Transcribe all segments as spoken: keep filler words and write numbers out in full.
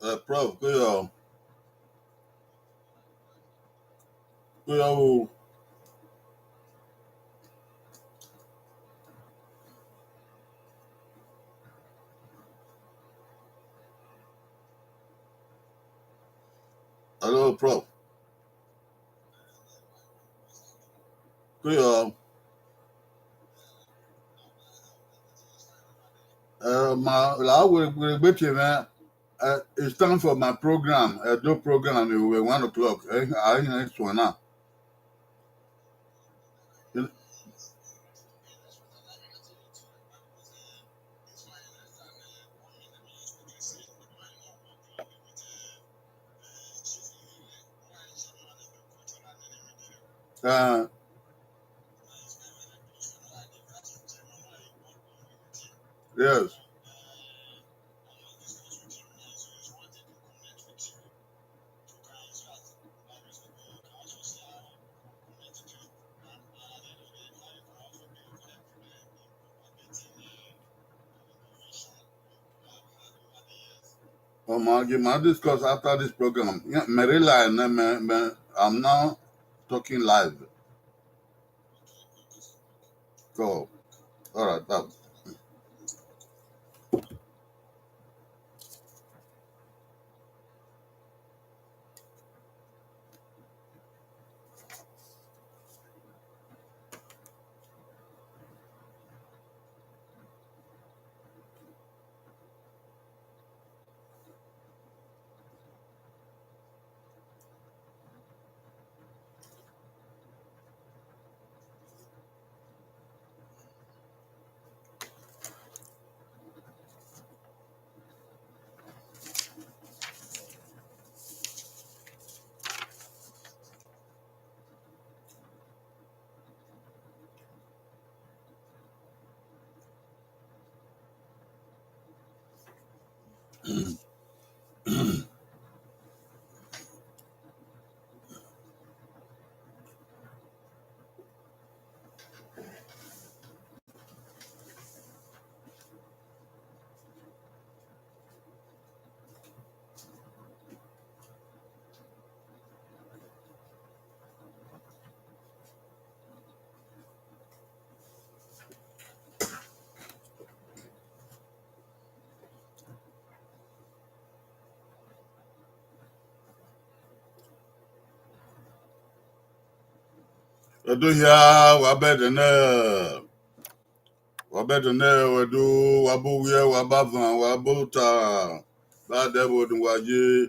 Eh, Prof, kuyọ. Kuyọ o. Hello, Prof. Kuyọ. Eh, ma la were were gbe tie mwẹ. Uh, it's time for my program, Edo program, it will be one o'clock. I, I, I swear now. Uh, yes. Oh, ma, ma discuss after this program. Yeah, Marilla, and then me, me, I'm now talking live. Cool. All right, bye. Ẹdo hia, wa bẹdẹ nẹ, wa bẹdẹ nẹ, ẹdo, wa bu wiẹ, wa ba van, wa bu ta, ba dẹ vbe odun wa ye,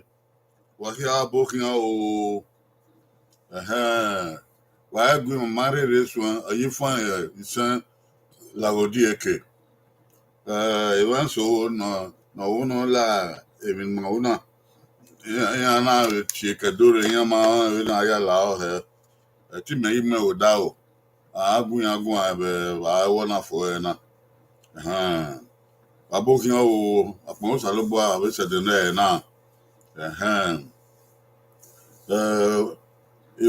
wa hia abo khian o. Ẹhẹn, wa i gu ima ma rherhe suẹn, ọ ye fan isẹn laghe odieke. Eh, evba eso ne ọ wu nọ la emwi ne ima ru na, iran na vbe tie kẹdore, iran ma rẹn vbene a ya la ọhẹ. Ẹtin mẹ i mu ẹn vbe odaro, a gu iran guan vbe evba ẹvbo na fo ẹre na. Ẹhẹn, wa abo khian o, akpọnmwẹ Osanobua vbe sẹ ẹdẹ nẹ ẹre na. Ẹhẹn, eh,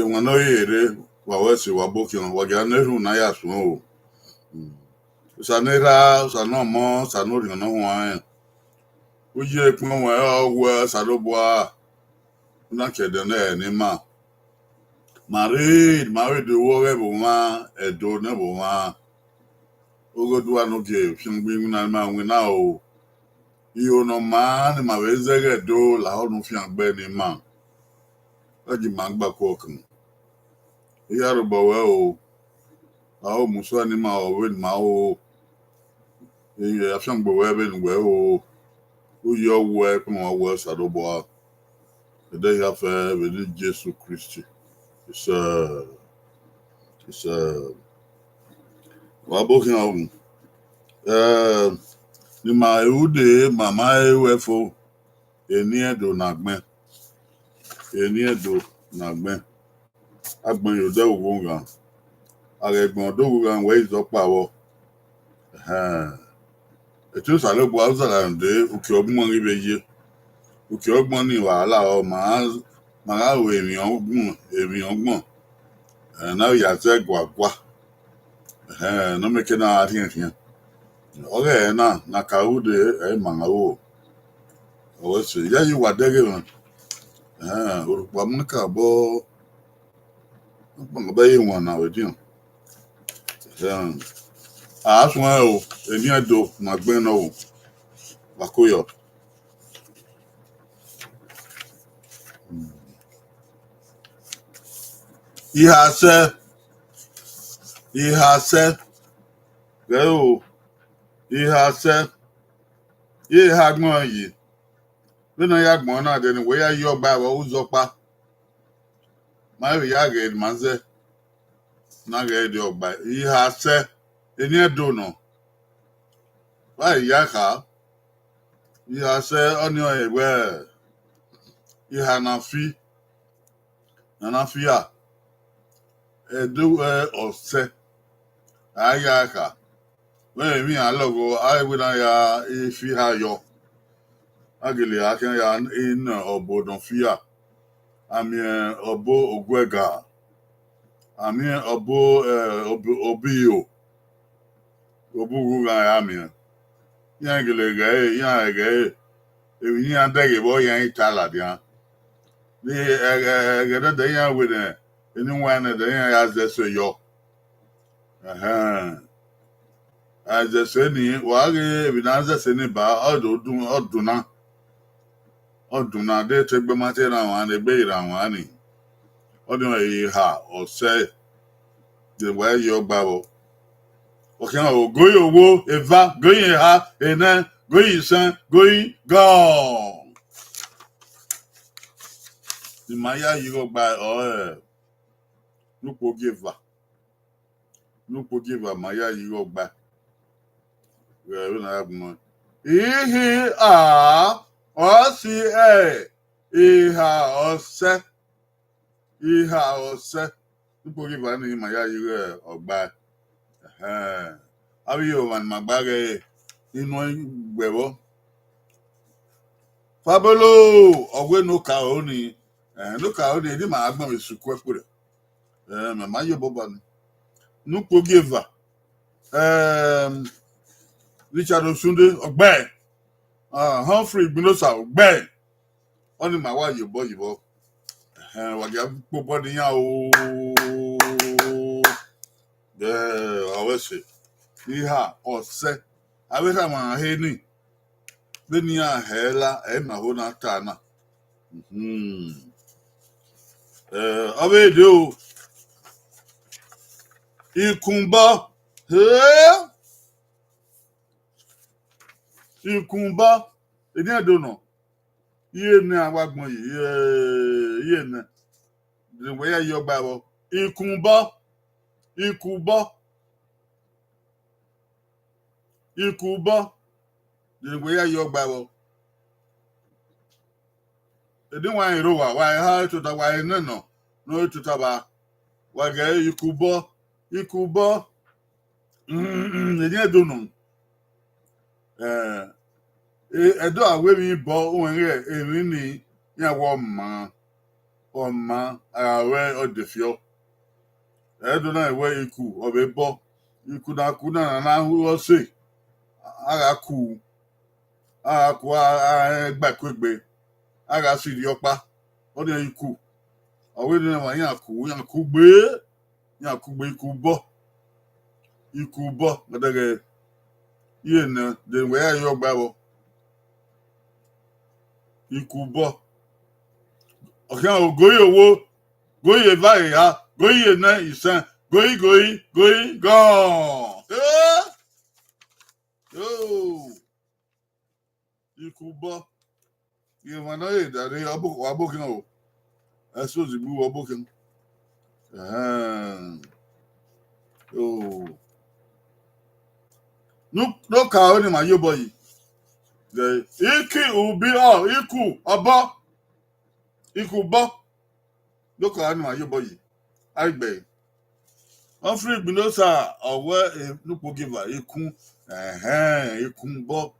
emwa ne ọ ye rre, wa wẹ ẹse, wa abo khian, wa gia ne erhunmwu na ya suẹn o. Mm. Osa ne erha, Osa ne ọmọ, Osa ne Orhiọn Ne Ọ Huanrẹn. U ye ikpẹn ruẹn, ọ wẹ Osanobua, u na tie ẹdẹ nẹ ẹre ne ima. Ma rre, ma vbe do vbe ọghe ẹvbo mwa, Ẹdo ne ẹvbo mwa. Oghodua ne u gie fiangbe iwinna ne ima winna o. Iro ne ọ maa ne ima vbe zẹghẹ do lahọ ne u fiangbe ne ima. Ẹ gi ima gba kuọ kan. I ya rhobọ ruẹ o. A ho mu suẹ ne ima vbe ne ima ru o. I ya fiangbe ruẹ vbene uwẹ ru o. U ye ọ wẹ, ikpẹn ruẹn wẹ Osanobua. Ẹdẹ hia fẹ vbe eni Jesu Kristi. Isẹ, isẹ. Wa abo khian o. Eh, ne ima ru dee, ma ma ru ẹfo. Eni Ẹdo ne agbẹn. Eni Ẹdo ne agbẹn. Agbọn ye odẹ vbe ugho ghan. A ghẹ gbọn odẹ vbe ugho ghan, wẹ i zẹ ọkpa vbọ. Ẹhẹn. Ẹtin Osanobua, u zagha rhunmwuda uki ọgbọn ghi vbe ye. Uki ọgbọn ni wa la ọ, ma, ma gha ru emwi ọgbọn, emwi ọgbọn. Ẹ na ya zẹ guagua. Ẹhẹn, ne ọ mieke na gha rhiẹnrhiẹn. Ọghe ẹre na, ne a ka ru dee, ẹ i ma gha ru o. Ọ wẹ sẹ, ya ye uwa dẹghe mwa. Ẹhẹn, orhukpa mu ka bọ, ọkpa ma bẹ ye wan na vbe diọn. Ẹhẹn, a suẹn o, eni Ẹdo ma gbẹn nọ o, wa ko yọ. Iha sẹ, iha sẹ, ghẹ o, iha sẹ, iha gbọn yi. Vbene ọ ya gbọn na, de ne wẹ ya ye ọgba vbe uzọkpa. Ma vbe ya ghẹ ma zẹ, na ghẹ rrie ọgba, iha sẹ, eni Ẹdo nọ. Wa ya kha, iha sẹ ọnii ọre wẹ iha na fi, na na fi a, Ẹdo, ẹ, ọsẹ, a ya kha. Vbe emwi iran lọghọ, a i wẹ na ya fi iha yọ. A gele a khian ya na ọbo nọ fi a. A miẹn ọbo oguẹga, a miẹn ọbo, ẹ, ọbo, ọbo iro, ọbo ughughan a miẹn. Iran gele ghẹ ẹre, iran ghẹ ẹre, emwi ne iran dẹghe vbọ iran i ta ladian. Ni ẹghẹ, ẹghẹ nẹdẹ iran wẹ nẹ, eni wan nẹdẹ iran ya zẹ ẹse yọ. Ẹhẹn. A zẹ ẹse ni, wa ghe emwi ne a zẹ ẹse ni ba, ọ do dun, ọ dun na. Ọ dun na, de te egbe ma te rhan wan, egbe i rhan wan ni. Ọnii ọre iha ọsẹ, de wẹ ye ọgba vbọ. Ọ khian o, goyi owo, eva, goyi eha, enẹ, goyi isẹn, goyi gọọ. Ne ima ya ye igho ọgba, ọ, ẹ, ne ukpogieva. Ne ukpogieva ma ya ye igho ọgba. Vbe na ya gbọmọ. Ihi a, ọ si ẹ, iha ọsẹ. Iha ọsẹ. Ne ukpogieva ni ma ya ye igho ọgba. Ẹhẹn. Avbe iye ọmwa ne ima gba ghẹ inu ẹn gbe vbọ. Fabolo, ọ wẹ ne okaro ni, ẹ, ne okaro ni, eni ma gha gbẹn vbe suku ẹkpo rẹ. Ẹ, mẹ ma ye obọ ba ni. Ne ukpogieva, ẹm, Richard Osunde, ọgbẹe. Ah, Humphrey Igbinosa, ọgbẹe. Ọnii ma wa ye obọ ye vbọ. Ẹhẹn, wa gia kpe obọ ne iran o. Ẹ, ọ wẹ sẹ. Iha ọsẹ. Avbe erha ma he ni. Vbene iran hẹ la, ẹ i ma ho na ta na. Mhm. Ẹ, ọ vbe de o. Ikunbọ. He. Ikunbọ. Eni Ẹdo nọ. Iye nẹ a wa gbọn yi, iye, iye nẹ. De wẹ ya ye ọgba vbọ. Ikunbọ. Ikunbọ. Ikunbọ. De wẹ ya ye ọgba vbọ. Eni wa rẹn rre owa, wa rẹn eha tota, wa rẹn enẹ nọ, ne ọ re tota vba. Wa ghẹ ikunbọ, ikunbọ. Eni Ẹdo nọ. Ẹ, Ẹdo a wẹ emwi bọ, uwẹ ghẹ emwi ni, iran wẹ ọma, ọma, a gha ruẹ ọdefiọ. Ẹdo na wẹ iku, ọ vbe bọ. Iku na ku na, na, na hu ọse, a gha ku, a gha ku, a, a, a gba ẹko egbe, a gha si rrie ọkpa, ọnii iku. Ọ wẹ ne emwa iran ku, iran ku gbe, iran ku gbe ikunbọ. Ikunbọ, gẹdẹgẹ, iye nẹ, de wẹ ya ye ọgba vbọ. Ikunbọ. Ọ khian o, goyi owo, goyi eva eha, goyi enẹ isẹn, goyi, goyi, goyi, gọn. Eh! Yo. Ikunbọ. Iye emwa ne ọ ye da rre, ọ bo, wa bo khian o. Ẹsozi gbe uwu ọ bo khian. Ẹhẹn. Oh. Nu, ne okaro ni ma ye obọ yi. Iki ubi ọ, iku, ọbọ. Ikunbọ. Ne okaro ni ma ye obọ yi. Aigbe. Humphrey Igbinosa, ọ wẹ, eh, ne ukpogieva, ikun, ẹhẹn, ikunbọ.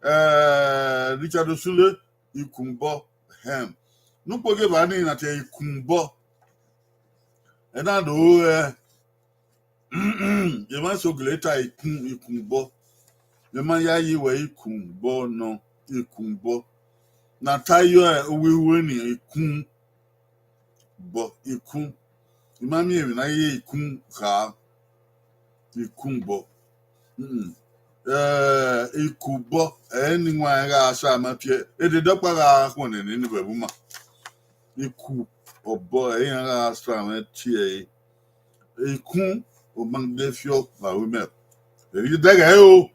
Eh, Richard Osule, ikunbọ, ẹhẹn. Ne ukpogieva ni na tie ikunbọ. Ẹ na do, eh, emwa so gele ta ikun, ikunbọ. Emwa ya ye wẹ ikunbọ nọ, ikunbọ. Ne a ta yọ uwu ihue ni, ikun bọ, ikun. I ma miẹn emwi ne a ye ikun kha, ikun bọ. Mm-mm. Eh, iku bọ, ẹ i ne iwinna gha sa ma tie, edede ọkpa gha khuọnọ nene vbe ẹvbo ima. Iku ọbọ, ẹ i iran gha sa ma tie ẹre. Ikun, ọ ma de fiọ vbe aro mẹ. Eri dẹghẹ o.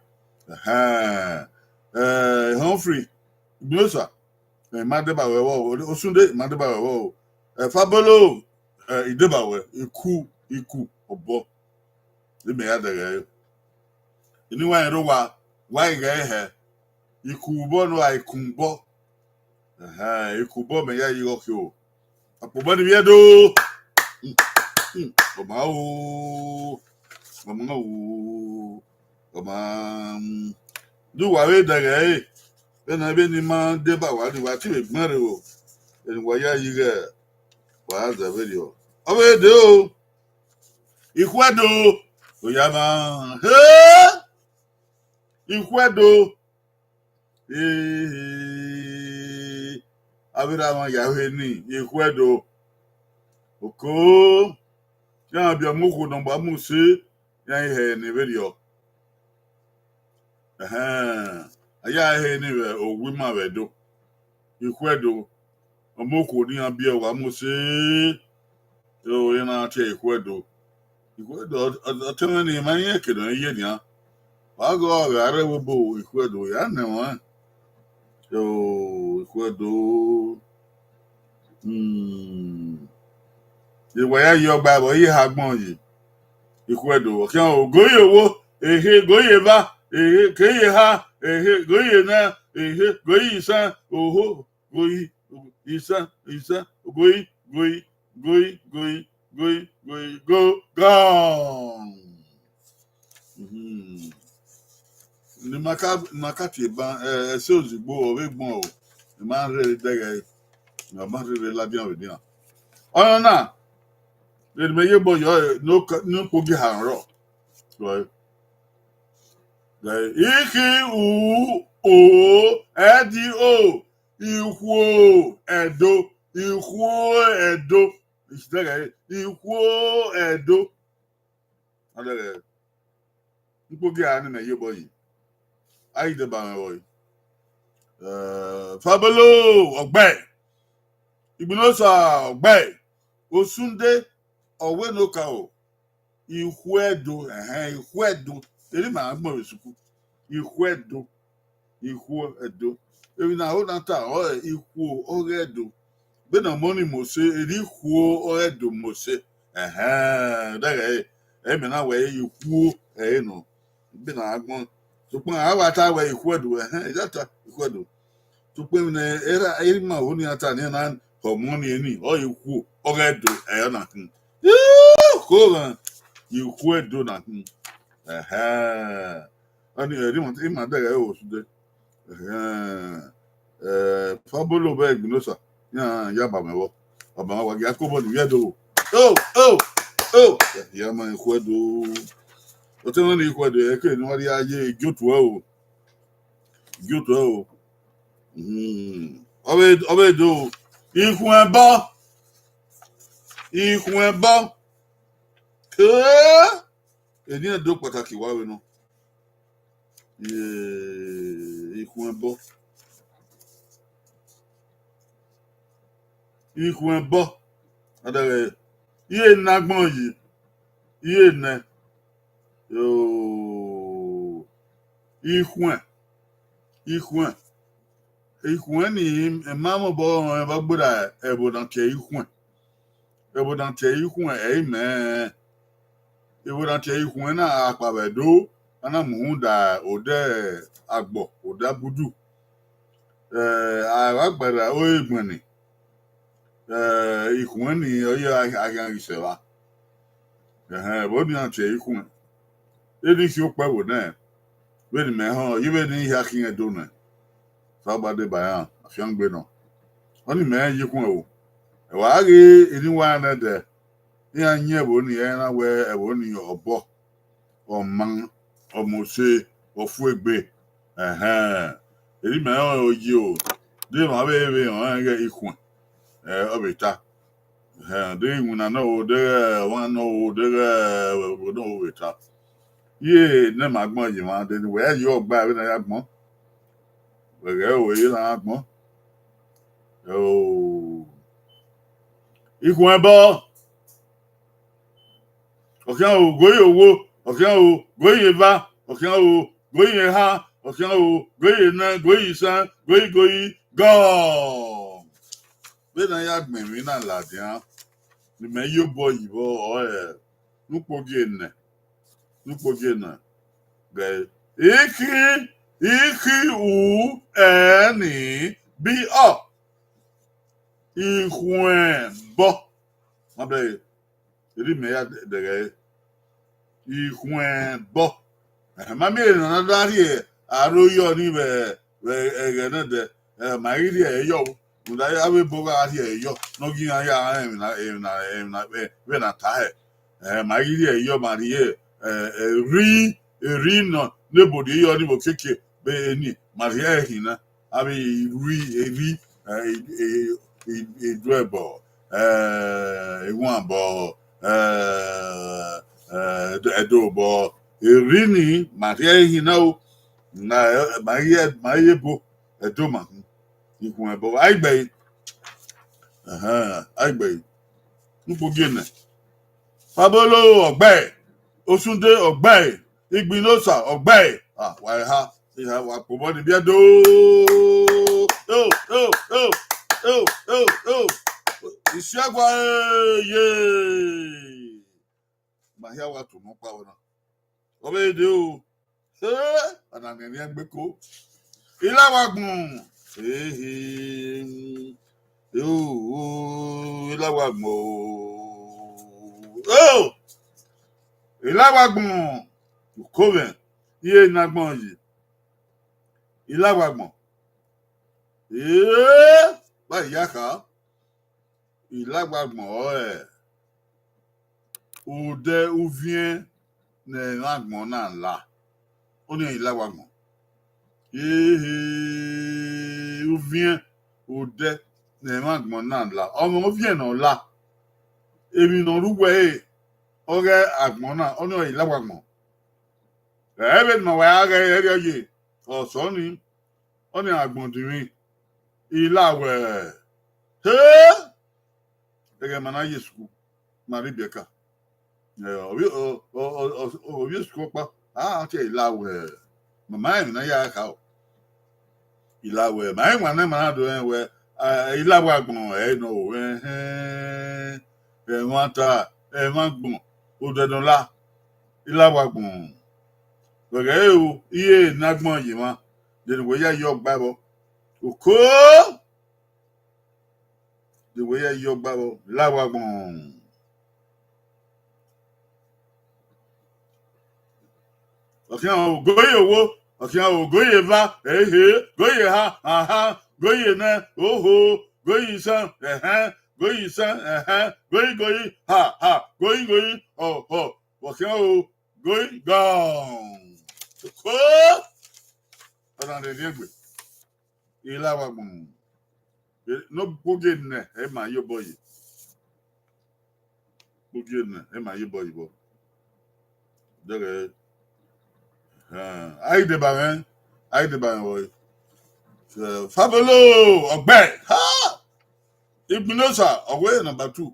Ẹhẹn. Eh, Humphrey, Igbosa, eh, I ma deba wẹ vbọ o. Osunde, I ma deba wẹ vbọ o. Eh, Fabolo, eh, I deba wẹ. Iku, iku ọbọ. Imẹ ya dẹghẹ ẹre. Eni wa rẹn rre owa, wa i ghẹ hẹ. Iku vbọ ne uwa, iku bọ. Ẹhẹn, iku bọ mẹ ya yi igho khian o. Akpobọ ni vbiẹ do. Hmm, hmm, ọ ma o. Ọ ma o. Ọ ma, hmm. Do uwa vbe dẹghẹ ẹre. Vbene, vbene I ma deba uwa ni, wa te vbe gbẹn rre o. Eni wa ya yi ighẹ wa zẹ vberriọ. Ọ vbe dee o. Ikhuẹdo, oya ma he. Ikhuẹdo. Ee, avbe erha mwa ya he ni, Ikhuẹdo. Oko, iran biẹ mu okhuo ne ọ gba mu se, iran i hẹ ne vberriọ. Ẹhẹn, a ya he ni vbe owa ima vbe Ẹdo. Ikhuẹdo, ọ mu okhuo ne iran biẹ wa mu se, so, iran na tie Ikhuẹdo. Ikhuẹdo, ọ, ọ, ọ tẹmwẹ ne ima rẹn eke ne ọ ye nian. Wa ghe ọ gha rre ẹvbo ebo Ikhuẹdo, ya nẹ ẹmwẹ. So, Ikhuẹdo, hmm, e wa ya yi ọgba ẹvbo, ọ ye ha agbọn yi. Ikhuẹdo, ọ khian o, go ye owo, ehe, go ye eva, ehe, ke ye eha, ehe, go ye ena, ehe, go ye isan, oho, go ye isan, isan, go ye, go ye, go ye, go ye, go ye, go ye, go, gone. Mhm. Ne ima ka, ne ima ka tie ban, eh, ẹse ozugbo, ọ vbe gbọn o. Ne ima rherhe dẹghẹ, ne ima rherhe ladian vbe nian. Ọnọna, vbene imẹ ye obọ yọ, eh, ne okpogieha rrọọ. Right. Right. Ikhi u o ẹ di o, Ikhuo Ẹdo, Ikhuo Ẹdo. Isidẹghẹ, Ikhuo Ẹdo. Adẹghẹ, ikpogieha ne imẹ ye obọ yi. A i deba mwẹ vbọ yi. Eh, Fabolo, ọgbae. Igbinosa, ọgbae. Osunde, ọ wẹ ne okaro. Ikhuẹdo, ẹhẹn, Ikhuẹdo. Eni ma gbọn vbe sukuru. Ikhuẹdo, Ikhuo Ẹdo. Emwi ne a ho na ta, ọ rẹ Ikhuo ọghe Ẹdo. Vbene ọmọ ni mose, erha Ikhuo ọghe Ẹdo mose. Ẹhẹn, dẹghẹ ẹre, ẹre mẹ na wẹ Ikhuo ẹre nọ. Vbene a gbọn. Sokpan a wa ta wẹ Ikhuẹdo, ẹhẹn, I da ta Ikhuẹdo. Sokpan emwi ne erha, erha ima ho ni a ta ne iran na hẹ ọmọ ni eni, ọ Ikhuo ọghe Ẹdo, ẹre ọ na khin. Ii, ko ghan, Ikhuo Ẹdo na khin. Ẹhẹn. Ọni, eh, ima, ima dẹghẹ ẹre Osunde. Ẹhẹn. Eh, Fabolo vbe Igbinosa, iran ya ba mwẹ vbọ. Baba mwa wa gie akobọ ni vbiẹ do. O, o, o. Ya ma Ikhuẹdo. Ọtẹn mwẹ ni Ikhuẹdo, ẹ ke ne wa rhie ye ijotu ẹre o. Ijotu ẹre o. Hmm. Ọ vbe, ọ vbe do. Ikhuẹn ẹbọ. Ikhuẹn ẹbọ. Ke. Eni Ẹdo kpataki wa vbe nọ. Ye, ikhuẹn ẹbọ. Ikhuẹn ẹbọ. Adẹghẹ, iye ne agbọn yi, iye nẹ. Yo, ikhuẹn, ikhuẹn, ikhuẹn ni, ẹma mobọ rọnrẹn vbe gberra ẹvbo na tie ikhuẹn. Ẹvbo na tie ikhuẹn, ẹ i mẹ. Ẹvbo na tie ikhuẹn na, akpavbe Ẹdo, a na mu rhunmwuda odẹ agbọ, odẹ abudu. Eh, a wa gberra ore egbẹn ni. Eh, ikhuẹn ni, ọ ye a, a khian ghi sẹ evba. Ẹhẹn, ẹvbo ni iran tie ikhuẹn. Eni si okpẹvbo nẹ, vbene imẹ họn, ọ ye vbene I hia khian do nẹ. Osanobua deba iran, afiangbe nọ. Ọni mẹ rẹn ye ikhuẹn o. Ẹ wa ghe eni wa nẹdẹ, iran yin ẹvbo ni, ẹ i na wẹ ẹvbo ni ọbọ, ọma, ọmose, ọfuegbe. Ẹhẹn. Eni mẹ rẹn oyi o. De emwa vbe vbe rẹn ọnrẹn ighẹ ikhuẹn, ẹ, ọ vbe ta. Ẹ, de iwinna nọ o, de ọmwa nọ o, de ẹvbo nọ o vbe ta. Iye ne ima gbọn ye emwa, de ne wẹ ya ye ọgba vbene a ya gbọn. Wẹ ghẹ ru ẹre na gbọn. Ikhuẹn ẹbọ. Ọ khian ro, goi ye owo, ọ khian ro, goi ye eva, ọ khian ro, goi ye eha, ọ khian ro, goi ye enẹ, goi ye isan, goi goi gọ. Vbene a ya gbẹn emwi na ladian, ne imẹ ye obọ yi vbọ, ọre ne ukpogiẹ nẹ, ne ukpogiẹ nẹ, gẹ ikhi, ikhi u, ẹni, bi ọ, ikhuẹn ẹbọ. Ma bẹghe, erha mẹ ya dẹghẹ ikhuẹn ẹbọ. Ẹhẹn, ma miẹn ehe ne a na da rhie aro yọ ni vbe, vbe ẹghẹ nẹdẹ. Ẹ, ma i rhie ẹre yọ o. Rhunmwuda avbe ebo gha rhie ẹre yọ, ne ọ ghi iran ya rẹn emwi na, emwi na, emwi na, vbe, vbe na ta hẹ. Ẹ, ma i rhie ẹre yọ, ma rhie, ẹ, eri, eri nọ, ne ebo rhie yọ ni vbe okiekie, vbe eni, ma rhie ẹre hin na. Avbe eri, eri, ẹ, e, e, e, eduẹbọ, ẹ, iwanbọ, ẹ, ẹ, ẹdobọ, eri ni, ma rhie ẹre hin na o. Na, ẹ, ma i rhie, ma i rhie ebo, ẹdẹ ma hin, ikhuẹn ẹbọ, a i gbe ẹre. Ẹhẹn, a i gbe ẹre. Ne ukpogiẹ nẹ. Fabolo ọgbe, Osunde ọgbe, Igbinosa ọgbe. Ah, wa eha, eha wa kpobọ ni biẹ do. Yo, yo, yo, yo, yo, yo. Isiagua, eh, ye. Ma hia wa tunu kpa vbọ na. Ọ vbe de o. Eh, ana nẹrriẹn gbe ko. Ilawagbọn. Ehe. Yo, Ilawagbọn o. Oh! Ilawagbọn. Ukovwẹ. Iye ne agbọn yi. Ilawagbọn. Eh, ba ya kha. Ilawagbọn ọre odẹ uviẹn ne ẹmwẹ agbọn na la. Ọnii Ilawagbọn. Ehe, uviẹn odẹ ne ẹmwẹ agbọn na la. Ọmwa uviẹn ne ọ la. Emwi ne ọ rre uwu ẹre, ọghe agbọn na, ọnii ọre Ilawagbọn. Ẹ, vbene ima wa gha ghe ẹre ye, ọsọ ni, ọnii agbọn dinmwi, Ilawẹ. He! Ẹghẹ ma na ye school, ma rhie ibiẹka. Ẹ, ovbi, o, o, o, o, ovbi school ọkpa, a tie Ilawẹ. Ma ma rẹn emwi ne a ya kha o. Ilawẹ, ma rẹn wan ne ma na do rẹn wẹ, a, Ilawagbọn, ẹ, nọ o, ẹhẹn, ẹmwata, ẹmwẹ agbọn, odẹ ne ọ la, Ilawagbọn. Wẹ ghẹ re o, iye ne agbọn ye emwa, de ne wẹ ya ye ọgba vbọ. Oko! De wẹ ya ye ọgba vbọ, Ilawagbọn. Ọ khian ro, goi ye owo, ọ khian ro, goi ye eva, ehe, goi ye eha, ahan, goi ye enẹ, oho, goi ye isan, ẹhẹn, goi ye isan, ẹhẹn, goi, goi, ha, ha, goi, goi, họ, họ, ọ khian ro, goi, gọn. Oko! Ọna rhie egbe. Ilawagbọn. Ne ukpogiẹ nẹ, ẹ ma ye obọ yi. Ukpogiẹ nẹ, ẹ ma ye obọ yi vbọ. Dẹghẹ, a i deba mwẹ, a i deba mwẹ vbọ. Fabolo, ọgbe, ha! Igbinosa, ọ wẹ number two.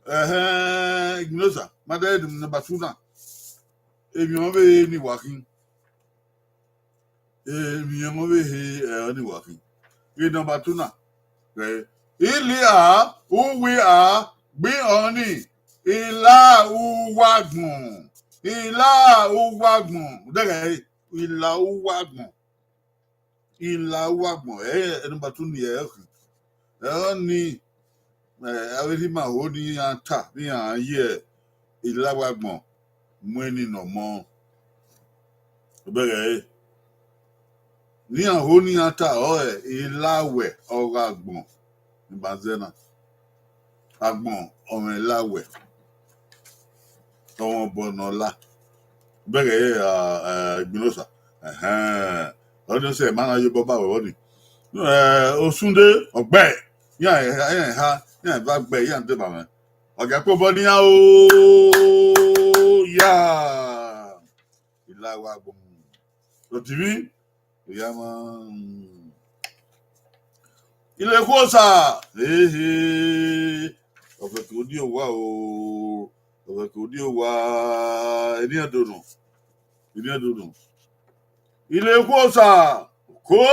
Ẹhẹn, Igbinosa, ma dẹ number two na. Emwi ọvbehe ni wa khin. Emwi ọvbehe, ẹ, ni wa khin. Number two na. Ẹ, ilia, uwia, gbi ọni, ila uwa agbọn. Ila uwa agbọn. Dẹghẹ, ila uwa agbọn. Ila uwa agbọn, ẹ, number two ni ẹ khin. Ẹ, ọni, ẹ, avbe erha ima ho ne iran ta, ne iran ye Ilawagbọn mu eni ne ọ mọ. Obẹghẹ ẹre. Ne iran ho ne iran ta, ọre Ilawẹ ọghe agbọn. Ni ma zẹ na. Agbọn ọmwẹ Ilawẹ. Ọmwẹ obọ ne ọ la. Bẹghe, a, a, Igbinosa. Ẹhẹn. Ọni sẹ, ma na ye obọ ba wẹ vbọ ni. Eh, Osunde, ọ gbe. Iran eha, iran eha, iran eva gbe, iran deba mwẹ. Ọ gia kpe obọ ne iran o, ya. I la wa gbọn. Otivi, ya ma. Ilekhuosa, ehe. Ọ vbe ke odi owa o. Ọ vbe ke odi owa. Eni ẹdẹ nọ. Eni ẹdẹ nọ. Ilekhuosa, ko.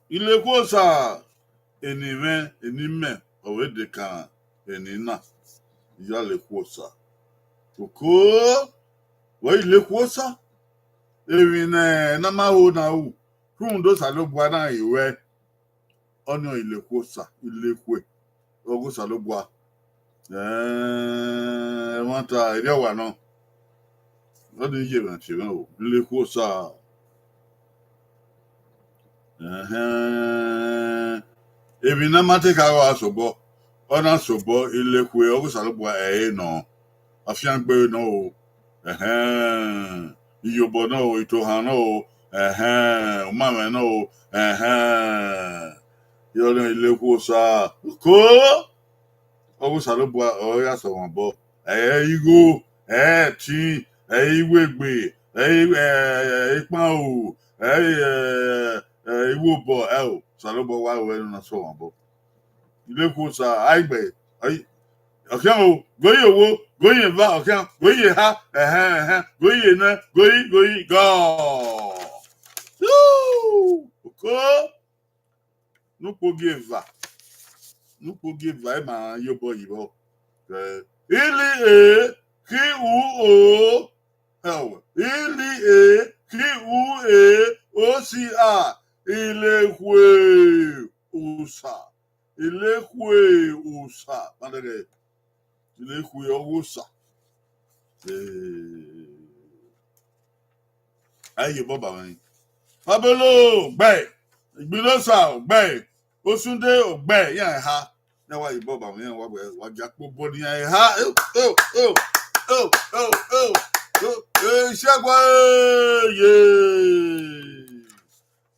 Ilekhuosa, eni mwẹ, eni mẹ, ọ vbe dekan eni na, I ya lekhuosa. Oko, wẹ i lekhuosa, emwi ne a ma ho na ru, rhunmwuda Osanobua na i ruẹ, ọnii ọ i lekhuosa, i lekhue, ọghe Osanobua. Ẹmwata erriọ wa nọ, ọ ni ye mwẹ tie mwẹ o, i lekhuosa. Ẹhẹn. Emwi ne a ma te kha gha sobọ, ọ na sobọ, i lekhue ọghe Osanobua ẹre nọ, afiangbe nọ o, ẹhẹn, iyobọ nọ o, itohan nọ o, ẹhẹn, umamwẹ nọ o, ẹhẹn, irọnrẹn i lekhuosa, ko, ọghe Osanobua ọre ọ ya sẹ ọmwa obọ, ẹ i re igho, ẹ i re ẹtin, ẹ i re iwegbe, ẹ i re, ẹ, ẹ, ikpanhu, ẹ i re, ẹ, ẹ, iwobọ, ẹo, Osanobua wa ruẹ ne ọ na sẹ ọmwa obọ. I lekhuosa, a i gbe, a i, ọkhian o, go ye owo, go ye eva, ọkhian, go ye eha, ẹhẹn, ẹhẹn, go ye nẹ, go yi, go yi, gọ. Yu! Oko! Ne ukpogieva, ne ukpogieva, ima ye obọ yi vbọ. Ẹ, ili e, khi u o, ẹo, ili e, khi u e, o si a, i lekhue osa, i lekhue osa, ma dẹghe. I lekhue ọghe osa. Eh, a ye obọ ba mwẹ. Fabelo, gbe. Igbinosa, gbe. Osunde, gbe. Iran eha. Iran wa ye obọ ba mwẹ, iran wa gbe, wa gia kpe obọ ne iran eha. Eo, eo, eo, eo, eo, eo, eo, eo, Ishiagua, eh, ye.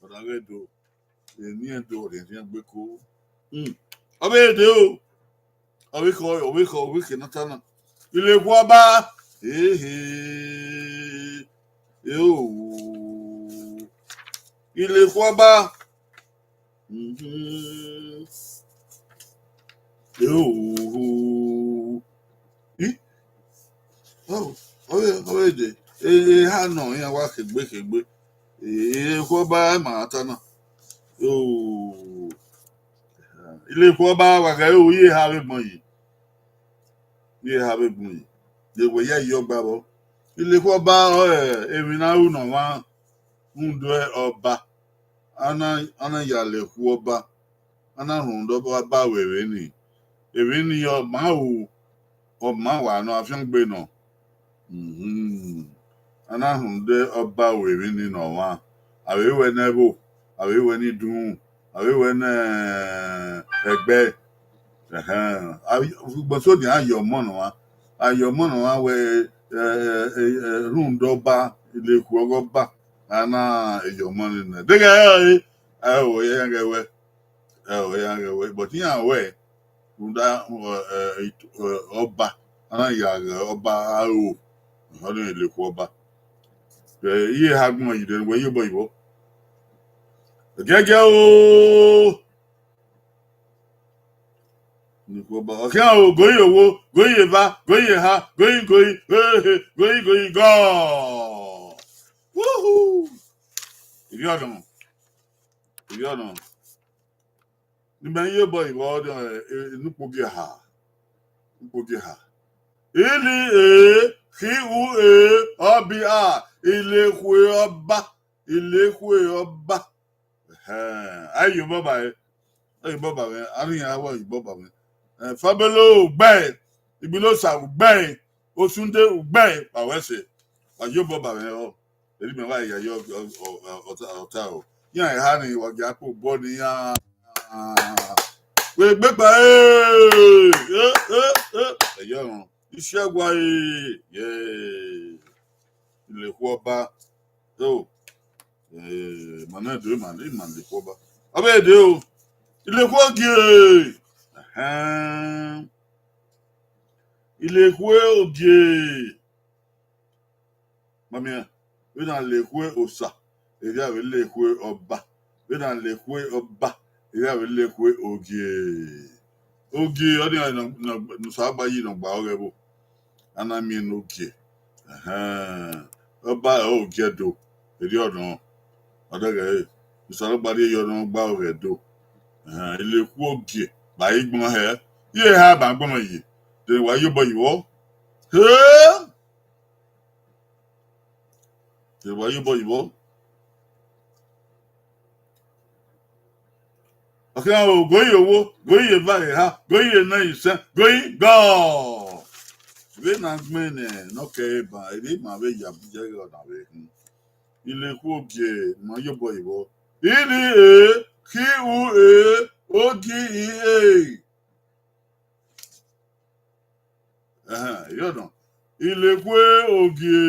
Ọna ghẹ do. Eni ẹdẹ ọrhiẹnrhiẹn gbe ko. Hmm. Ọ vbe dee o. Ọ vbe khọ, ọ vbe khọ, ọ vbe khẹ ne ọ ta na. I lekhue ọba. Ehe. Eo. I lekhue ọba. Mhm. Eo. I? Ọ, ọ vbe, ọ vbe dee. E, eha nọ, iran wa khegbe, khegbe. E, i lekhue ọba, ma ta na. Eo. I lekhue ọba, wa gha ru, i ye eha vbe gbọn yi. I ye eha vbe gbọn yi. De wẹ ya yi ọgba vbọ. I lekhue ọba, ọ, emwi ne a ru ne ọmwa rhunmwuda ọba. A na, a na ya lekhue ọba. A na rhunmwuda ọba ru emwi ni. Emwi ni ọ ma ru, ọ ma wa nọ, afiangbe nọ. Mhm. A na rhunmwuda ọba ru emwi ni ne ọmwa. A vbe ru ẹre ne ẹvbo, a vbe ru ẹre ne idunmwu, a vbe ru ẹre ne ẹgbẹe. Ẹhẹn. A, ugbẹn so ni a ye ọmọ ne ọmwa. A ye ọmọ ne ọmwa wẹ, ẹ, ẹ, ẹ, rhunmwuda ọba, i lekhue ọghe ọba. A na ye ọmọ ni nẹ. Deghẹ ẹ, ẹ, o, iran ghẹ wẹ. Ẹ, o, iran ghẹ wẹ. But iran wẹ, rhunmwuda, ẹ, ẹ, ọba. A na ya ghe ọba aro. Ọnii i lekhue ọba. Ẹ, i ye eha gbọn yi dẹ, wẹ ye obọ yi vbọ. Gẹgẹ o. Ọkhian o, go ye owo, go ye eva, go ye eha, go yi, go yi, ehe, go yi, go yi, gọ. Woohoo! Ivbi ọdọ, ivbi ọdọ. Ne imẹ ye obọ yi vbọ, ẹ, ẹ, ne ukpogieva, ukpogieva. Ili e, khi u e, ọ bi a, i lekhue ọba, i lekhue ọba. Ẹhẹn, a ye obọ ba mwẹ, a ye obọ ba mwẹ, a rhie iran vbọ ye obọ ba mwẹ. Eh, Fabelo, gbe, Igbinosa, gbe, Osunde, gbe, ba wẹ ẹse, wa ye obọ ba mwẹ ọ. Eri mẹ wa ya ye ọ, ọ, ọ, ọ, ọta, ọta o. Iran eha ni wa gia kpe obọ ne iran. Wẹ egbe kpa, eh, eh, eh, eh. Ẹyọ rọn. Ishiagua, eh, yeah. Ilekhuo ọba. O, eh, ma na do, ma na, ma Ilekhuo ọba. Ọ vbe de o. Ilekhuo ogie. Ẹhẹn. Ilekhuo ogie. Ma miẹn, vbene a le ekhue osa, erriọ a vbe le ekhue ọba. Vbene a le ekhue ọba, erriọ a vbe le ekhue ogie. Ogie ọnii ne Osanobua yi ne ọ gba ọghe ẹvbo. A na miẹn ne ogie. Ẹhẹn. Ọba ọre ogie Ẹdo, erriọ nọ. Ọ dẹghẹ ẹre, Osanobua rhie yọ ne ọ gba ọghe Ẹdo. Ẹhẹn, ilekhuo ogie, ba i gbọn hẹ, iye eha ba gbọmọ ye, de wa ye obọ yi vbọ. He! De wa ye obọ yi vbọ. Ọ khian o, go yi owo, go yi eva eha, go yi enẹ isẹn, go yi gọ. Vbene a gbẹn nẹ, ne ọ kẹ eban, erriọ ima vbe ya bu ye ẹghẹ ọna vbe hin. Ilekhuo ogie, ma ye obọ yi vbọ. Ili e, khi u e, ogi i e. Ẹhẹn, erriọ nọ. Ilekhuo ogie.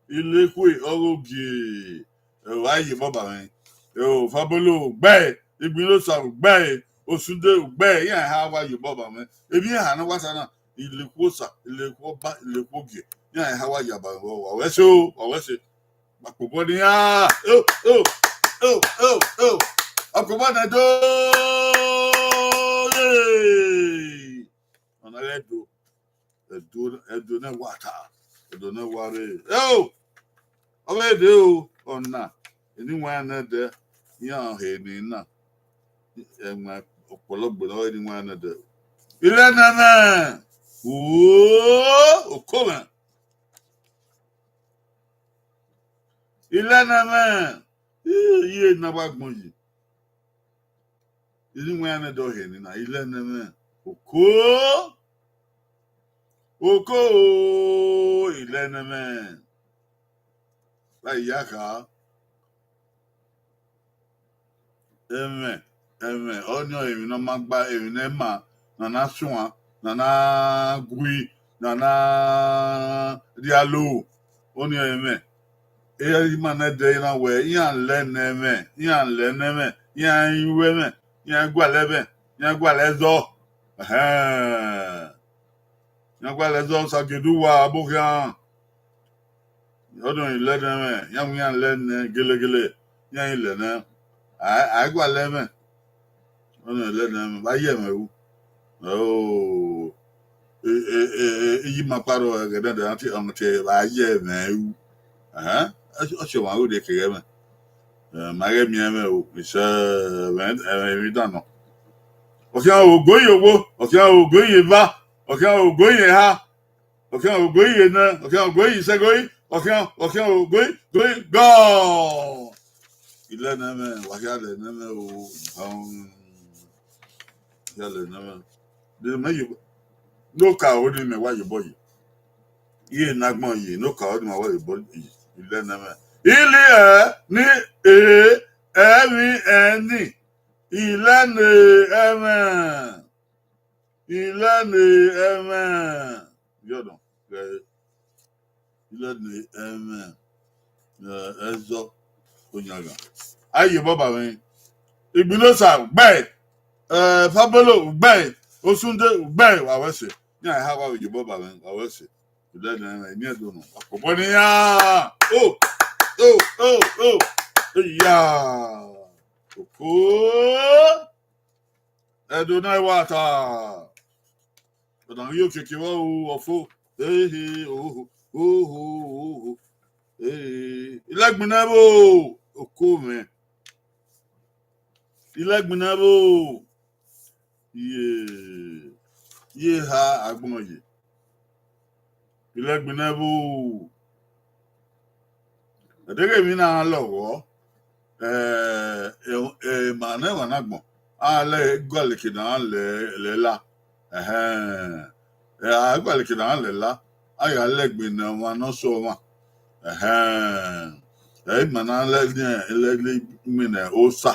Ilekhuo ọghe ogie. Ẹ o, a ye obọ ba mwẹ. Ẹ o, Fabolo, ugbẹe. Igbinosa, ugbẹe. Osunde, ugbẹe. Iran eha wa ye obọ ba mwẹ. Emwi eha ne wa sa na, ilekhuo osa, ilekhuo ọba, ilekhuo ogie. Iran eha wa ya ba mwẹ, wa wẹ ẹse o, wa wẹ ẹse. Akpobọ ne iran. O, o, o, o, o. Akpobọ ne Ẹdo. Yay! Ọna ghe Ẹdo. Ẹdo, Ẹdo ne wa ta. Ẹdo ne wa rre. Eo! Ọ vbe de o, ọna. Eni wa nẹ dẹ, iran he ni na. Ẹmwẹ ọkpọlọ gbe ne ọ eni wa nẹ dẹ. Ilẹ nẹ mwẹ. Ooo, oko mwẹ. Ilẹ nẹ mwẹ. Iye na wa gbọn yi. Eni wa nẹ dẹ ọ he ni na, ilẹ nẹ mwẹ. Oko. Oko, ilẹ nẹ mwẹ. Wa ya kha. Ẹmwẹ, ẹmwẹ, ọnii ọre emwi ne ọ ma gba, emwi ne ẹ ma, ne a na suan, ne a na gui, ne a na rhie alo, ọnii ọre ẹmwẹ. Ẹ i ma nẹ dẹ na wẹ, iran lẹ ne ẹmwẹ, iran lẹ ne ẹmwẹ, iran i ru ẹmwẹ, iran i gualọ ẹmwẹ, iran i gualọ ẹzọ. Ẹhẹn. Iran gualọ ẹzọ, Osagie do uwa, abo khian. Ọnii ọre ilẹ ne ẹmwẹ, iran wẹ iran lẹ ne gelegele, iran i lẹ nẹ. A, a i gualọ ẹmwẹ. Ọnii ọre ilẹ ne ẹmwẹ, vbe a ye ẹmwẹ ru? Ẹo, e, e, e, e, iye ima kpa rrọọ ẹghẹ nẹ dẹ, ọmọte vbe a ye ẹmwẹ ru. Ẹhẹn, ọ si ọmwa ru de keghe ẹmwẹ. Eh, ma ghẹ miẹn ẹmwẹ o, isẹ, ẹmwẹ, ẹmwẹ emwi dan nọ. Ọ khian o, go yi owo, ọ khian o, go yi eva, ọ khian o, go yi eha, ọ khian o, go yi enẹ, ọ khian o, go yi isẹn, go yi, ọ khian, ọ khian o, go yi, go yi gọ. Ilẹ ne ẹmwẹ, wa hia lẹ ne ẹmwẹ o. Um, hia lẹ ne ẹmwẹ. De mẹ ye, ne oka ro ni mẹ wa ye obọ yi. Iye ne agbọn yi, ne oka ro ni ma wa ye obọ yi. Ilẹ ne ẹmwẹ. Ili ẹ, ni e, ẹmwi ẹni. Ilẹ ne ẹmwẹ. Ilẹ ne ẹmwẹ. Yọdọ, ghẹ, ilẹ ne ẹmwẹ, eh, ẹzọ, oyanghan. A ye obọ ba mwẹ. Igbinosa, ugbẹe. Eh, Fabolo, ugbẹe. Osunde, ugbẹe, wa wẹ ẹse. Iran eha wa vbe ye obọ ba mwẹ, wa wẹ ẹse. Ilẹ ne ẹmwẹ, eni Ẹdo nọ. Akpobọ ne iran. O, o, o, o. Eya. Oko. Ẹdo na i wa ta. Ọna ghi okiekie vbe ru ọfo. Ehe, oho, oho, oho. Ehe, ilẹgbin ne ẹvbo, oko mwẹ. Ilẹgbin ne ẹvbo. Iye, iye eha agbọn ye. Ilẹgbin ne ẹvbo. Ẹdẹghẹ emwi na lọghọ, eh, eh, eh, ma nẹ emwa na agbọn, a lẹ gualọ eke ne a lẹ, lẹ la. Ẹhẹn. Eh, a gualọ eke ne a lẹ la, a ya lẹgbin ne ọmwa ne ọ sẹ ọmwa. Ẹhẹn. Ẹ i ma na lẹ, lẹ, lẹ, lẹ gbinẹ osa.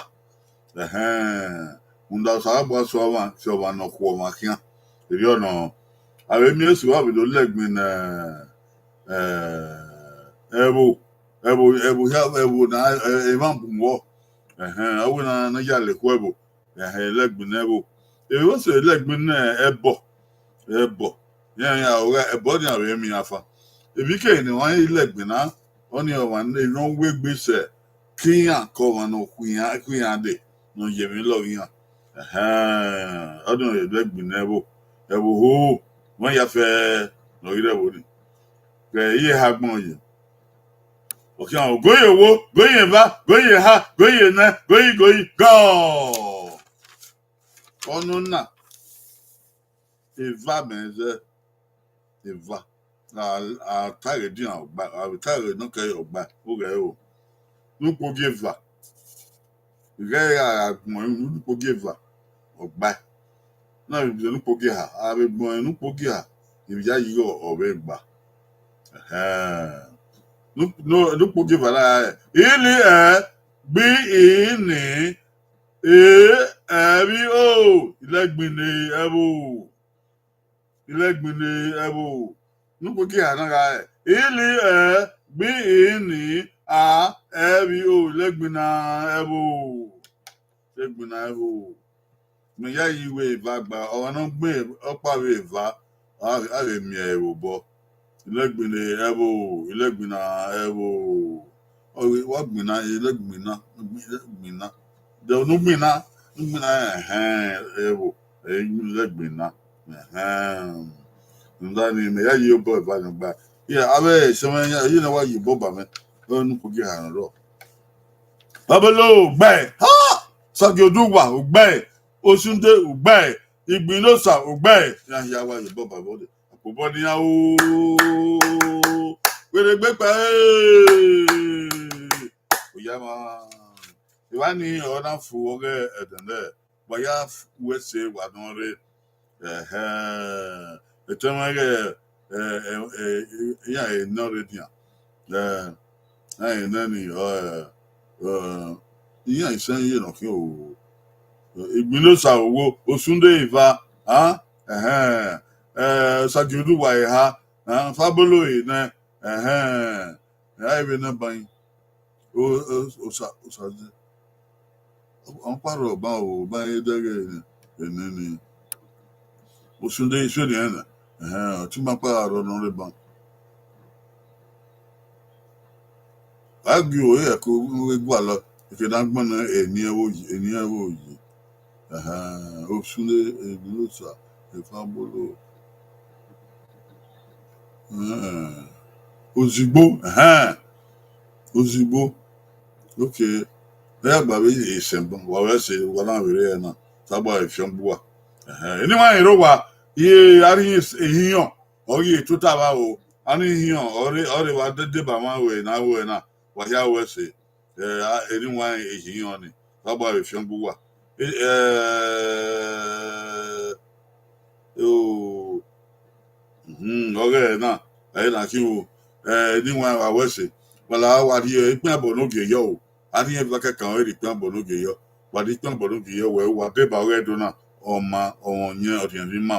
Ẹhẹn. Rhunmwuda Osanobua sẹ ọmwa, sẹ ọmwa ne ọ khu ọmwa khian. Erriọ nọ, a vbe miẹn esi uwa vbe do lẹgbin ne, eh, Ẹvbo, ẹvbo, ẹvbo hia, ẹvbo na, ẹ, emwa bun vbọ. Ẹhẹn, ọ wẹ na, na ya le khu ẹvbo. Ẹhẹn, ilẹgbin ne ẹvbo. Ẹvbo sẹ ilẹgbin ne ẹbọ. Ẹbọ. Iran, iran, ọghe ẹbọ ni a vbe miẹn afa. Emwi kere ne ọmwa ilẹgbin na, ọnii ọmwa ne emwi ọ wegbe sẹ, ke iran ke ọmwa ne ọ khu iran, khu iran dee, ne ọ ye emwi lọghe iran. Ẹhẹn, ọnii ilẹgbin ne ẹvbo. Ẹvbo ho, wẹ ya fẹ ne ọ ghi rre ẹvbo nii. Ghẹ iye eha gbọn ye. Ọ khian, ogoyi owo, goyi eva, goyi eha, goyi enẹ, goyi, goyi, gọ. Ọnọna, eva mẹ zẹ, eva. A, a ta ghe edian ọgba, a vbe ta ghe nọkẹre ọgba, oghẹ o. Ne ukpogieva, ighẹ a gha gbẹn ne ukpogieva ọgba. Na vbe ne ukpogieha, a vbe gbẹn ne ukpogieha, ivbi ya yi igho ọ vbe gba. Ẹhẹn. Ne, ne, ne ukpogieva na, ili ẹ, gbi, i, ni, e, ẹvbi, o, ilẹgbin ne ẹvbo. Ilẹgbin ne ẹvbo. Ne ukpogieva na gha re. Ili ẹ, gbi, i, ni, a, ẹvbi, o, ilẹgbin na ẹvbo. Ilẹgbin na ẹvbo. Mẹ ya yi wẹ eva gba, ọmwa ne ọ gbẹn ọkpa vbe eva, a, a vbe miẹn ẹre vbe obọ. Ilẹgbin ne ẹvbo, ilẹgbin na ẹvbo. Ọ ghi wa gbinna, ilẹgbin na, ilẹgbin na. De ne u gbinna, ne u gbinna, ẹhẹn, ẹvbo, ilẹgbin na, ẹhẹn. Rhunmwuda nii, mẹ ya yi obọ eva nọ gba. Iye, avbe ẹse mwẹ, iye ne wa yi obọ ba mwẹ, ọ ne ukpogieva nọ rrọọ. Babolo, ugbẹe. Ha! Sagioduwa, ugbẹe. Osunde, ugbẹe. Igbinosa, ugbẹe. Iran hia wa ye obọ ba vbe ọdẹ. Akpobọ ne iran o. Were egbe kpa, eh. Oya ma. Evba nii ọ na fu ọghe ẹdẹnẹ. Wa ya fu ẹse wa nọ rre. Ẹhẹn. Etẹmwẹ ighẹ, eh, eh, eh, iran enọ rre dian. Eh, iran enọ ni, ọ, eh, eh, iran isẹn ye nọ khian o. Igbinosa owo, Osunde eva, a, ẹhẹn, eh, Sagioduwa eha, a, Fabolo enẹ, ẹhẹn, a, vbe nọ ban. O, o, osa, osa ze. Ọkpa rrọọ ban o, ban ye dẹghe enẹ ni. Osunde iso ni ẹnrẹn. Ẹhẹn, ọtẹn ima kpa gha rrọọ nọ rre ban. A gie ore ẹko vbe gualọ, eke ne a gbẹnnẹ eni ẹvbo yi, eni ẹvbo yi. Ẹhẹn, Osunde, Igbinosa, Fabolo. Ẹhẹn. Ozigbo, ẹhẹn. Ozigbo. Okay. Ẹ ya gba vbe esẹn ban, wa vbe ẹse, wa na vbe rre ẹna. Tagba efian gbe uwa. Ẹhẹn. Eni wa rẹn rre owa, iye a rhie ehiọn, ọ ghi tota vba o. A ni hiọn, ọ rre, ọ rre vba deba mwa ruẹ ne a ruẹ na, wa hia ru ẹse. Eh, a, eni wa ehiọn ni, tagba vbe efian gbe uwa. Eh, eh, o, mhm, ọghe na, ẹ na khin o, eh, eni wa wa ru ẹse, wa la wa rhie ikpian ẹbọ ne ogie yọ o, a rhie eva kẹkan ọre rhie ikpian ẹbọ ne ogie yọ, wa rhie ikpian ẹbọ ne ogie yọ, wẹ wa deba ọghe Ẹdo na, ọma, ọmwa ọyẹn, ọrhiẹn vbe ima,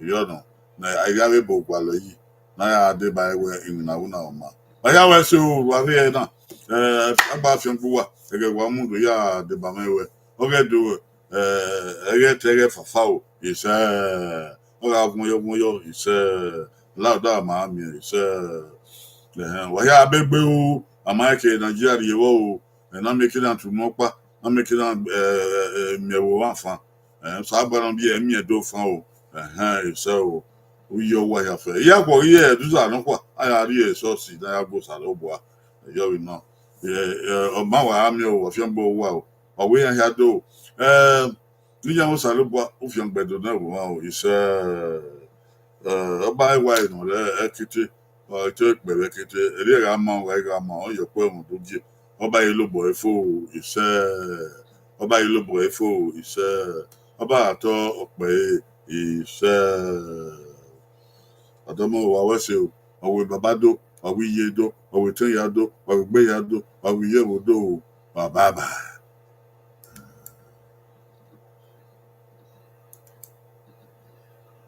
erriọ nọ, ne a ghi avbe ebo gualọ yi, ne a ya deba ẹre wẹ iwinna vbe una ọma. Wa ya ru ẹse o, wa rhie ẹre na, eh, a gba fian gbe uwa, ẹghẹ wa mudu ya deba mwẹ wẹ, ọghe Ẹdo, eh, ẹghẹ te ẹghẹ fafa o, isẹ, ọ gha vuọn yọ, vuọn yọ, isẹ, la ọdọ a ma miẹn, isẹ, ẹhẹn, wa hia be gbe o, a ma rẹn ke Nigeria rhie vbọ o, ẹ na miẹn ke na tu unu ọkpa, na miẹn ke na, eh, eh, miẹn ẹvbo ọmwa fan, eh, Osanobua ne ọ biẹ miẹn do fan o, ẹhẹn, isẹ o, u yọ uwa hia fẹ. I ya khuọghe ye ẹduza nọkhua, a ya rrie esọsi ne a ya gbe Osanobua, ẹ yọ vbe nọ, eh, eh, ọ ma wa ra miẹn o, wa fian gbe uwa o, wa wẹ iran hia do, eh, ne iran Osanobua, u fian gbe Ẹdo ne ẹvbo ọmwa o, isẹ, eh, ọ ba ẹwae nọ rẹ ẹkete, ọ te kpẹ vbe ẹkete, erriọ gha ma, ọ gha gha ma, ọ yọ kpẹ rhunmwuda ugie, ọ ba ye lobọ ẹre fo, isẹ, ọ ba ye lobọ ẹre fo, isẹ, ọ ba gha tọ ọkpẹ ẹre, isẹ. Ọdọmọ, wa ru ẹse o, ọ wẹ baba do, ọ wẹ iye do, ọ wẹ etẹn hia do, ọ wẹ egbe hia do, ọ wẹ iye ẹvbo do o, wa bye bye.